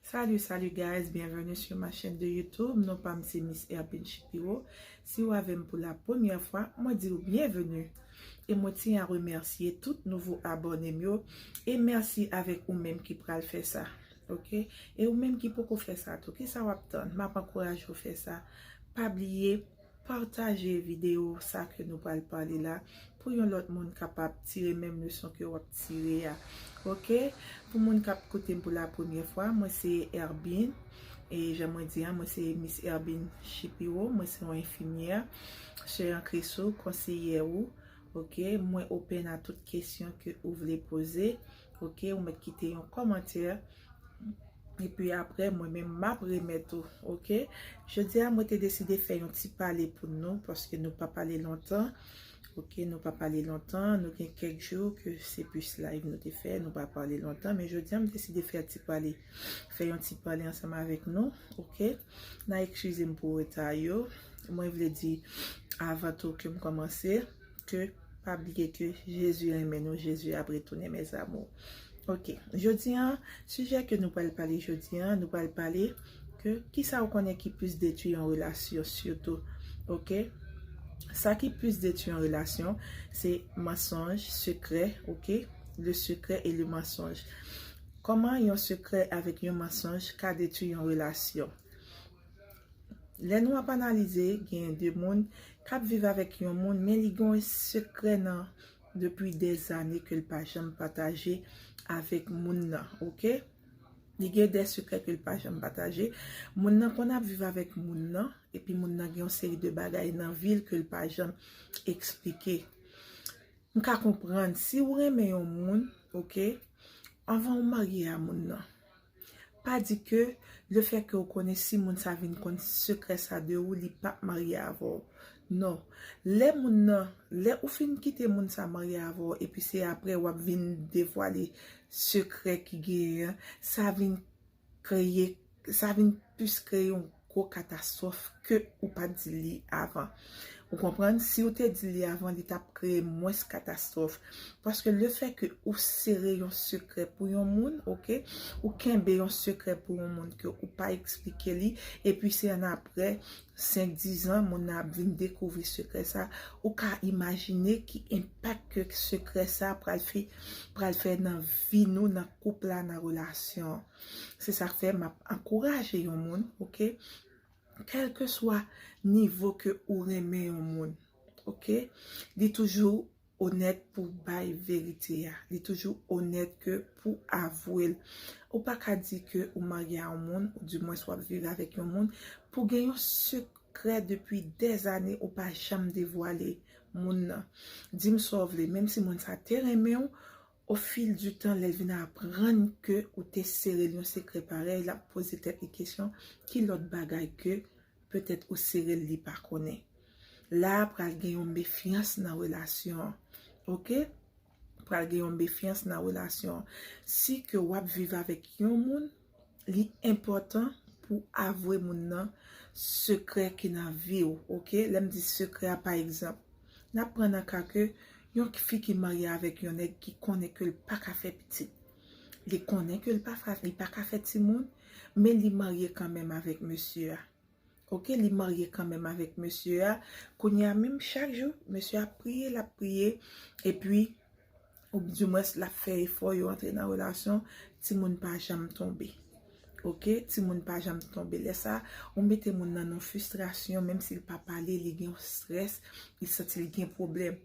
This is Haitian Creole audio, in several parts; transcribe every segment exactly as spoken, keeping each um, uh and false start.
Salut, salut guys, bienvenue sur ma chaîne de YouTube. Non pa m se Miss Erbine Shipiro. Si w avè m pou la premyè fwa, mwen di w byenveni. E mwen tyen a remèsye tout nouvo abòne m yo. E mèsi avèk ou menm ki pral fè sa. Oke? E ou menm ki poko fè sa tou, kisa w ap tann? M ap ankouraje w fè sa. Pa bliye pataje videyo sa ke nou pral pale la pou yon lòt moun kapab tire menm leson ke w ap tire a. Oke? Pou moun k ap koute m pou la premyè fwa, mwen se Erbine. E jan mwen di a, mwen se Miss Erbine Shipiro, mwen se yon enfimyè, sè an Kristo, konseyè ou. Oke? Mwen open a tout kesyon ke ou vle poze. Oke? Ou mèt kite yon kòmantè. Epi apre, mwen menm, m ap remèt ou, oke? Jodi a, mwen te deside fè yon ti pale pou nou, paske nou pa pale lontan, oke? Nou pa pale lontan, nou gen kèk jou ke se plis live nou te fè, nou pa pale lontan, men jodi a, m deside fè ti pale, fè yon ti pale ansanm avèk nou, oke? N a eskize m pou reta yo. Mwen vle di, avan tou ke m kòmanse, ke pa bliye ke Jezi renmen nou, Jezi ap retounen, mes amours. Oke, jodi a, sijè ke nou pral pale jodi a, nou pral pale ke kisa ou konnen ki plis detwi yon relasyon sitou. Oke? Sa ki plis detwi yon relasyon, se mansonj, sekrè, oke? Le secret et le mensonge. Kòman yon sekrè avèk yon mansonj ka detwi yon relasyon? Lè nou ap analize, gen de moun k ap viv avèk yon moun, men li gen yon sekrè nan depi dèzane ke l pa janm pataje avèk moun nan, oke? Li gen de sekrè ke l pa janm pataje. Moun nan konn ap viv avèk moun nan, epi moun nan gen yon seri de bagay nan vi l ke l pa janm eksplike. M ka konprann, si w renmen yon moun, oke, anvan w marye a moun nan, pa di ke lefètke w konnen si moun sa vin konn sekrè sa de ou, li p ap marye avè w. Non. Lè moun nan, lè ou fin kite moun sa marye avè w, epi se apre w ap vin devwale sekrè ki genyen an, sa vin kreye, sa vin plis kreye yon gwo katastwòf ke ou pa t di li avan. Ou konprann? Si w te di li avan, li t ap kreye mwens katastwòf. Paske lefètke ou sere yon sekrè pou yon moun, oke? Ou kenbe yon sekrè pou yon moun ke ou pa eksplike li, epi se annapre, senk, diz an, moun nan ap vin dekouvri sekrè sa, ou ka imajine ki enpak ke sekrè sa pral fè, pral fè nan vi nou, nan koup la, nan relasyon an. Se sa k fè m ap ankouraje yon moun, oke? Kèlkeswa nivo ke ou renmen yon moun, oke? Li toujou onèt pou bay verite a. Li toujou onèt ke pou avwe l. Ou pa ka di ke ou marye a yon moun, oudimwens w ap viv avèk yon moun, pou gen yon sekrè depi dèzane ou pa janm devwale moun nan. Di m sa w vle, menm si moun sa te renmen w, au fil du temps, lè l vin aprann ke ou te sere l yon sekrè parèy, l ap poze tèt li kesyon, ki lòt bagay ke petèt ou sere l, li pa konnen? La a pral gen yon mefyans nan relasyon an. Oke? Pral gen yon mefyans nan relasyon an. Si ke w ap viv avèk yon moun, li enpòtan pou avwe moun nan sekrè ki nan vi w, oke? Lè m di sekrè a, pa egzanp, n ap pran nan ka ke yon fi ki marye avèk yon nèg ki konnen ke l pa ka fè pitit. Li konnen ke l pa fa-, li pa ka fè timoun, men li marye kanmenm avèk mesye a. Oke, li marye kanmenm avèk mesye a. Kounye a menm, chak jou, mesye a ap priye, l ap priye, epi, oudimwens, l ap fè efò yo antre nan relasyon, timoun pa janm tonbe. Oke, timoun pa janm tonbe. Lè sa, ou mete moun nan nan fristrasyon, menm si l pa pale, li gen yon strès, li santi l gen pwoblèm.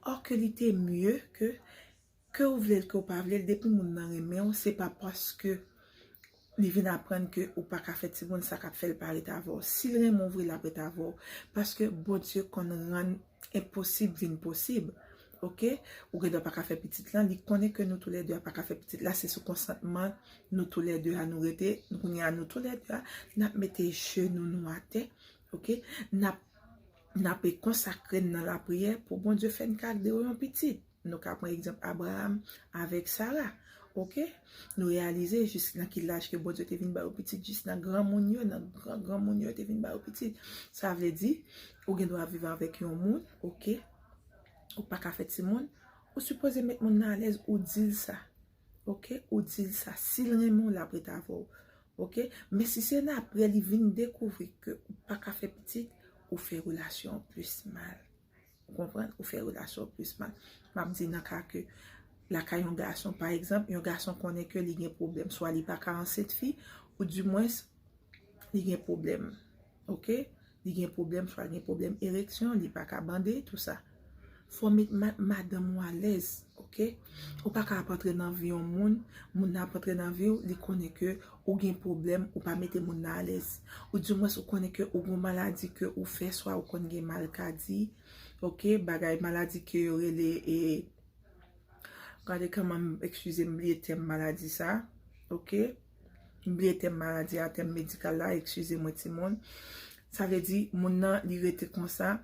Or ke li te mye ke, ke ou vle l, ke ou pa vle l, depi moun nan renmen w, se pa paske li vin aprann ke ou pa ka fè timoun, sa k ap fè l pa ret avè w. Si l renmen w vre, l ap ret avè w. Paske Bondye konn rann enposib vin posib. Oke? Ou gendwa pa ka fè pitit lan, li konnen ke nou toulède a pa ka fè pitit la, se sou konsantman nou toulède a nou rete. Kounye a nou toulède a, n ap mete jenou nou atè. Oke? N ap, n ap konsakre n nan lapriyè pou Bondye fè n ka gen yon pitit. Nou ka pran egzanp Abraham avèk Sara. Oke? Nou reyalize jis nan ki laj ke Bondye te vin ba yo pitit, jis nan granmoun yo, nan gran granmoun yo te vin ba yo pitit. Sa vle di, ou gen dwa viv avèk yon moun, oke? Ou pa ka fè timoun, Ou sipoze met moun nan alèz, ou di l sa. Oke? Ou di l sa. Si l renmen w, l ap ret avè w. Oke? Men si se nan apre li vin dekouvri ke ou pa ka fè pitit, ou fè relasyon an plis mal. Ou konprann? Ou fè relasyon an plis mal. M ap di nan ka ke lakay yon gason, pa egzanp, yon gason konnen ke li gen pwoblèm, swa li pa ka ansent fi, ou dimwens, li gen pwoblèm. Oke? Li gen pwoblèm, swa li gen pwoblèm ereksyon, li pa ka bande, tou sa. Fò w met ma-, madanm ou alèz, oke? Ou pa ka ap antre nan vi yon moun, moun nan ap antre nan vi w, li konnen ke ou gen pwoblèm, ou pa mete moun nan alèz. Ou dimwens ou konnen ke ou gen yon maladi ke ou fè, swa ou konn gen malkadi, oke? Bagay maladi ke yo rele, e, gade kòman m, eskize m, bliye tèm maladi sa, oke? M bliye tèm maladi a, tèm medikal la, eskize mwen timoun. Sa vle di, moun nan, li rete konsa,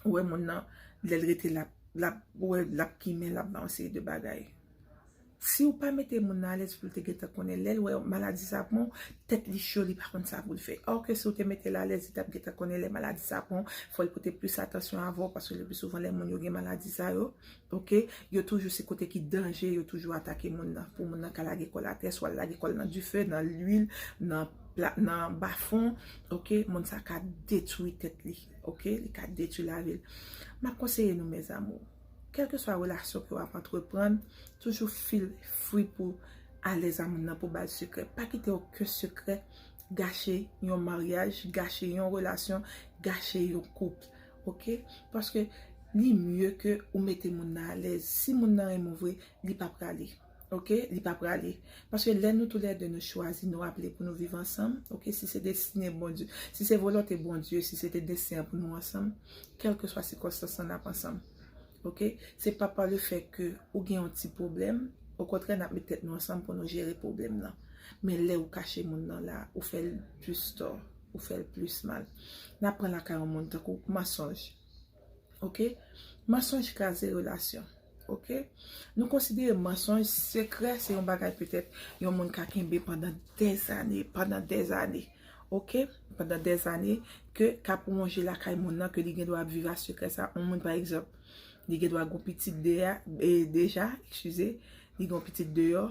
ou wè moun nan, lè l rete l ap, l ap, ou wè l ap kimen, l ap ba yon seri de bagay. Si w pa mete moun nan alèz pou l te gentan konnen lè l wè maladi sa pran w, tèt li cho, li pa konn sa pou l fè. Òke si w te mete l alèz, li t ap gentan konnen lè maladi sa pran w, fò l pote plis atansyon avè w, paske le pli souvan lè moun yo gen maladi sa yo, oke, yo toujou se kote ki danje, yo toujou atake moun nan, pou moun nan ka lage kò l atè, swa l lage kò l nan dife, nan lwil, nan pla-, nan bafon, oke, moun sa ka detwi tèt li, oke, li ka detwi lavi l. M ap konseye nou, mes amours, kèlkeswa relasyon ke w ap antreprann, toujou feel free pou alèz a moun nan, pou ba l sekrè. Pa kite okenn sekrè gache yon maryaj, gache yon relasyon, gache yon koup. Oke? Paske li mye ke ou mete moun nan alèz. Si moun nan renmen w vre, li pa prale. Oke? Li pa prale. Paske lè nou toulède nou chwazi, nou raple pou nou viv ansanm, oke? Si se destine Bondye, si se volonte Bondye, si se te desten an pou nou ansanm, kèlkeswa sikonstans lan, n ap ansanm. Oke? Se pa pa le fè ke ou gen yon ti pwoblèm, okontrè, n ap met tèt nou ansanm pou nou jere pwoblèm nan. Men lè ou kache moun nan la, ou fè l plis tò, ou fè l plis mal. N ap pran lakay yon moun tankou mansonj. Oke? Mansonj kraze relasyon. Oke? Nou konsidere mansonj, sekrè, se yon bagay petèt yon moun ka kenbe pandan dèzane, pandan dèzane. Oke? Pandan dèzane, ke ka pwolonje lakay moun nan, ke li gen dwa ap viv a sekrè sa. Yon moun, pa egzanp, li gen dwa gon pitit deya, e, deja, eskize, li gon pitit deyò,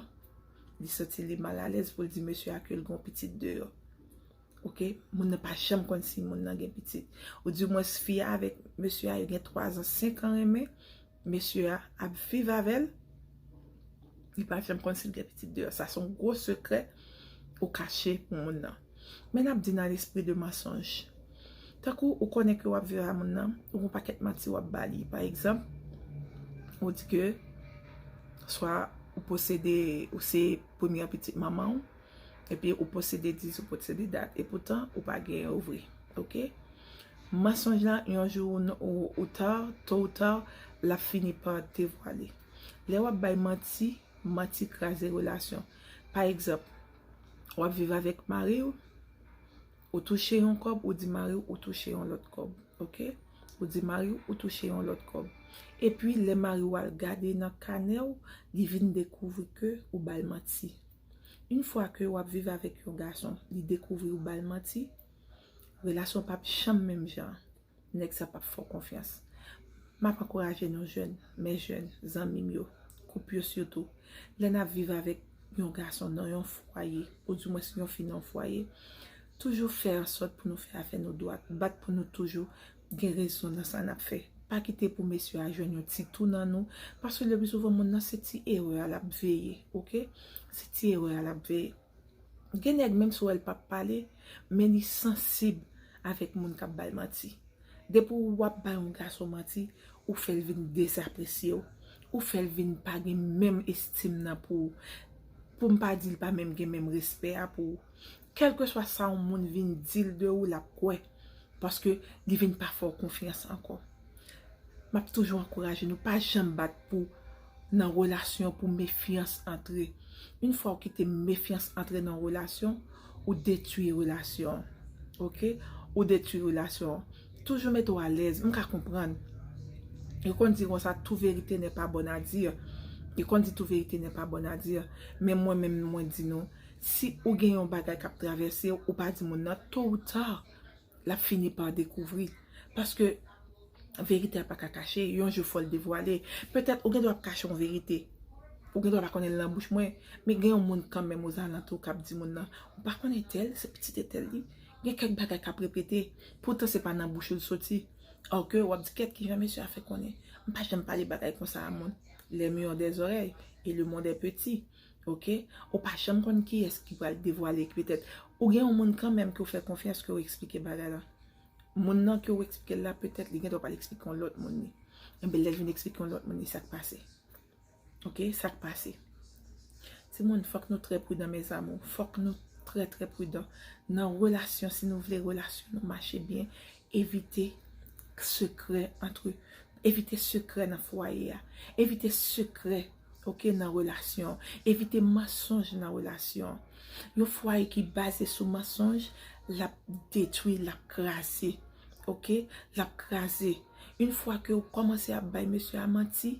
li santi li malalèz pou l di mesye a ke l gon pitit deyò. Oke? Moun nan pa janm konn si moun nan gen pitit. Ou dimwens fi a avèk mesye a, yo gen twa zan, senk an renmen, mesye a ap viv avè l, li pa janm konn si l gen pitit deyò. Sa se yon gwo sekrè ou kache pou moun nan. Men n ap di nan lespri de mansonj. Tankou ou konnen ke w ap viv a moun nan, ou gon pakèt manti w ap ba li. Pa egzanp, ou di ke swa ou posede, ou se premyè pitit manman w, epi ou posede dis, ou posede dat, epoutan ou pa gen yo vre. Oke? Mansonj la, yon jou ou, ou, ou ta, to ou ta, l ap fini pa devwale. Lè w ap bay manti, manti kraze relasyon. Pa egzanp, w ap viv avèk mari w, ou touche yon kòb, ou di mari w ou touche yon lòt kòb. Oke? Ou di mari w ou touche yon lòt kòb. Epi, lè mari w al gade nan kanè w, li vin dekouvri ke ou ba l manti. Yon fwa ke w ap viv avèk yon gason, li dekouvri ou ba l manti, relasyon p ap janm menm jan. Nèg sa p ap fè w konfyans. M ap ankouraje nou jèn, mes jeunes, zanmi m yo, koup yo sitou. Lè n ap viv avèk yon gason nan yon fwaye, oudimwens yon fi nan yon fwaye, toujou fè ansòt pou nou fè afè nou dwat, bat pou nou toujou gen rezon nan sa n ap fè. Pa kite pou mesye a jwenn yon ti tou nan nou, paske le pli souvan moun nan se ti erè a l ap veye, oke? Se ti erè a l ap veye. Gen nèg, menm si w wè l p ap pale, men li sansib avèk moun k ap ba l manti. Depi w ap bay yon gason manti, ou fè l vin dezapresye w. Ou fè l vin pa gen menm estim nan pou ou. Pou m pa di l pa menm gen menm respè a pou ou. Kèlkeswa sa yon moun vin di l de ou, l ap kwè. Paske li vin pa fè w konfyans ankò. M ap toujou ankouraje nou, pa janm bat pou nan relasyon pou mefyans antre. Yon fwa w kite mefyans antre nan relasyon, ou detwi relasyon an. Oke? Ou detwi relasyon an. Toujou mete w alèz. M ka konprann. Yo konn di konsa, tout vérité n'est pas bonne à dire. Yo konn di tout vérité n'est pas bonne à dire. Men mwen menm, mwen di nou, si ou gen yon bagay k ap travèse w, ou pa di moun nan, to ou ta, l ap fini pa dekouvri. Paske Verite a pa ka kache, yon jou fò l devwale. Petèt ou gen dwa ap kache yon verite. Ou gen dwa pa konnen l nan bouch mwen, men gen yon moun kanmenm ozalantou k ap di moun nan, ou pa konnen tèl, se pitit entèl li. Gen kèk bagay k ap repete, poutan se pa nan bouch ou l soti. Òke w ap di, kèt, kijan mesye a fè konnen? M pa janm pale bagay konsa a moun. Les murs ont des oreilles et le monde est petit. Oke? Ou pa janm konn kiyès ki pral devwale, ki petèt. Ou gen yon moun kanmenm ke w fè konfyans, ke w eksplike bagay la. Moun nan ke w eksplike l la, petèt li gen dwa pral eksplike yon lòt moun li. Enben, lè l vin eksplike yon lòt moun li, sa k pase? Oke, sa k pase? Timoun, fòk nou trè pridan, mes amours. Fòk nou trè, trè pridan. Nan relasyon, si nou vle relasyon nou mache byen, evite sekrè antre, evite sekrè nan fwaye a. Evite sekrè, oke, nan relasyon. Evite mansonj nan relasyon. Yon fwaye ki baze sou mansonj, l ap detwi, l ap kraze. Oke? L ap kraze. Yon fwa ke w kòmanse ap bay mesye a manti,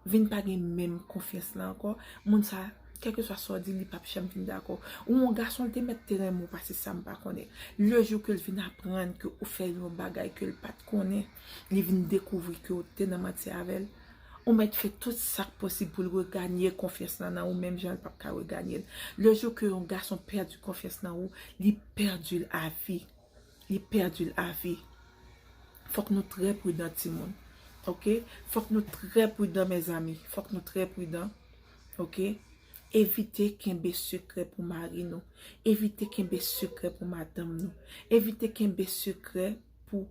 vin pa gen menm konfyans la ankò. Moun sa, kèlkeswa sa w di, li p ap janm vin dakò. Ou yon gason, li te mèt te renmen w pase sa, m pa konnen. Le jou ke l vin aprann ke ou fè l yon bagay ke l pa t konnen, li vin dekouvri ke w te nan manti avè l, ou mèt fè tout sa k posib pou l reganye konfyans lan nan ou, menm jan l p ap ka reganye l. Le jou ke yon gason pèdi konfyans nan ou, li pèdi l avi. Li pèdi l avi. Fòk nou trè pridan, timoun. Oke? Fòk nou trè pridan, mezanmi. Fòk nou trè pridan. Oke? Evite kenbe sekrè pou mari nou. Evite kenbe sekrè pou madanm nou. Evite kenbe sekrè pou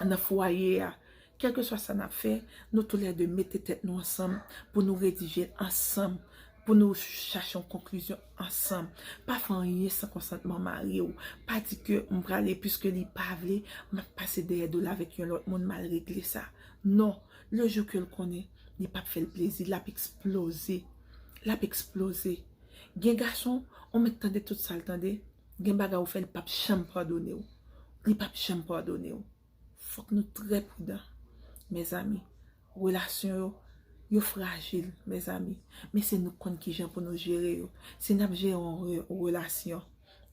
nan fwaye a. Kèlkeswa sa n ap fè, nou toulède mete tèt nou ansanm pou nou redije l ansanm, pou nou chache yon konklizyon ansanm. Pa fè anyen san konsantman mari w. Pa di ke m prale, piske li pa vle, m ap pase dèyè do l avèk yon lòt moun, m al regle sa. Non, le jou ke l konnen, li p ap fè l plezi, l ap eksploze. L ap eksploze. Gen gason, ou mèt tande tout sa l tande, gen bagay ou fè, li p ap janm padone w. Li p ap janm padone w. Fòk nou trè pridan, mezanmi. Relasyon yo, yo frajil, mezanmi. Men se nou k konn kijan pou nou jere yo. Si n ap jere yon re-, relasyon,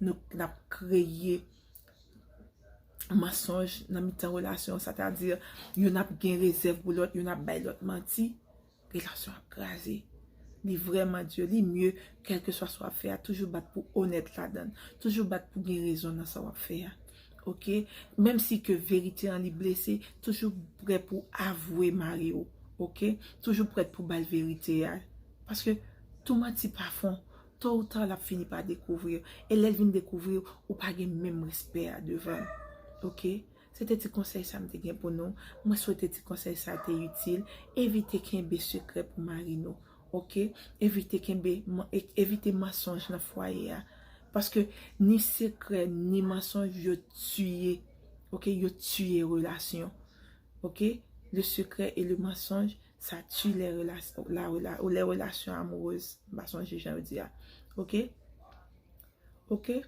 nou, n ap kreye mansonj nan mitan relasyon, sètadi, youn ap gen rezèv pou lòt, youn ap bay lòt manti, relasyon ap kraze. Li vrèman di, li mye, kèlkeswa sa w ap fè a, toujou bat pou onèt ladan l. Toujou bat pou gen rezon nan sa w ap fè a. Oke? Menm si ke verite an li blese, toujou prè pou avwe mari w. Oke? Toujou prèt pou ba l verite a. Paske tou manti pa fon. To ou ta, l ap fini pa dekouvri w. E lè l vin dekouvri w, ou pa gen menm respè a devan l. Oke? Se te ti konsèy sa m te gen pou nou. Mwen swete ti konsèy sa te itil. Evite kenbe sekrè pou mari nou. Oke? Evite kenbe, man-, e-, evite mansonj nan fwaye a. Paske ni sekrè, ni mansonj, yo tiye. Oke? Yo tiye relasyon. Oke? Le secret et le mensonge, ça tue les relations, la, rela-, les relations amoureuses. M pa sonje jan yo di a. Oke? Oke?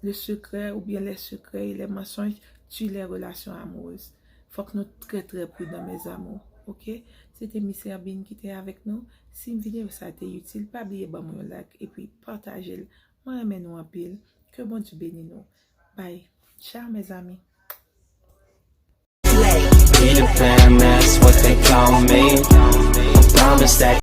Le secret oubyen les secrets et les mensonges tuent les relations amoureuses. Fòk nou trè, trè pridan, mes amours. Oke? Se te Miss Herbine ki te avèk nou. Si videyo sa te itil, pa bliye ban mwen yon like epi pataje l. Mwen renmen nou anpil. Ke Bondye beni nou. Bye. Ciao, mes amis. Peter Pan, that's what they call me. I promise that